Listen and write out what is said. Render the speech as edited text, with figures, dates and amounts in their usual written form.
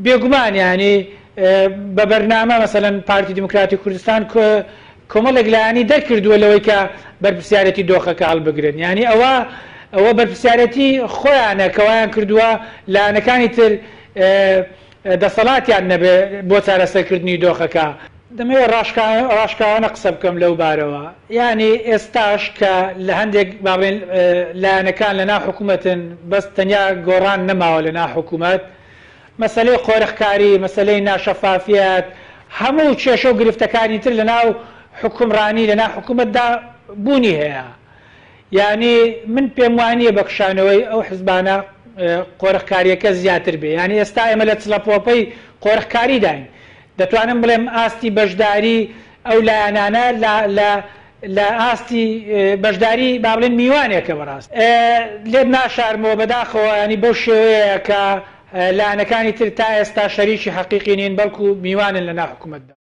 بێگومان یانی بە بەرنامە مەسەلەن پارتی دیموکراتی کوردستان کۆمەڵێک لایەنی دەرکردووە لەوەی کە بەرپرسیارێتی دۆخەکە هەڵبگرن یانی ئەوە ئەوە بەرپرسیارێتی خۆیانە کە وایان کردووە لایەنەکانی تر دەسەڵاتیان نەبێ بۆ چارەسەرکردنی دۆخەکە. دەمەوێت ڕاشکاوانە قسە بکەم لەو بارەوە، یانی ئێستاش کە لە هەندێک با بڵێین لایەنەکان لە ناو حکومەتن بەس تەنیا گۆڕان نەماوە لە ناو حکومەت، مەسەلەی قۆرخکاری، مەسەلەی ناشەفافیەت، هەموو کێشە و گرفتەکانی تر لە ناو حوکمڕانی لە ناو حکومەتدا بوونی هەیە. یانی من پێم وانییە بە کشانەوەی ئەو حزبانە قۆرخکارییەکە زیاتر بێ. یانی ئێستا ئێمە لە چڵەپۆپەی قۆرخکاریداین. دەتوانم بڵێم ئاستی بەشداری ئەو لایەنانە لە لە لە ئاستی بەشداری با بڵێین میوانێکە بەڕاست. لێت ناشارمەوە بەداخەوە یانی بەو شێوەیە کە لایەنەکانی تر تا ئێستا شەریکی حەقیقی نین بەڵکو میوانن لە ناو حکومەتدا.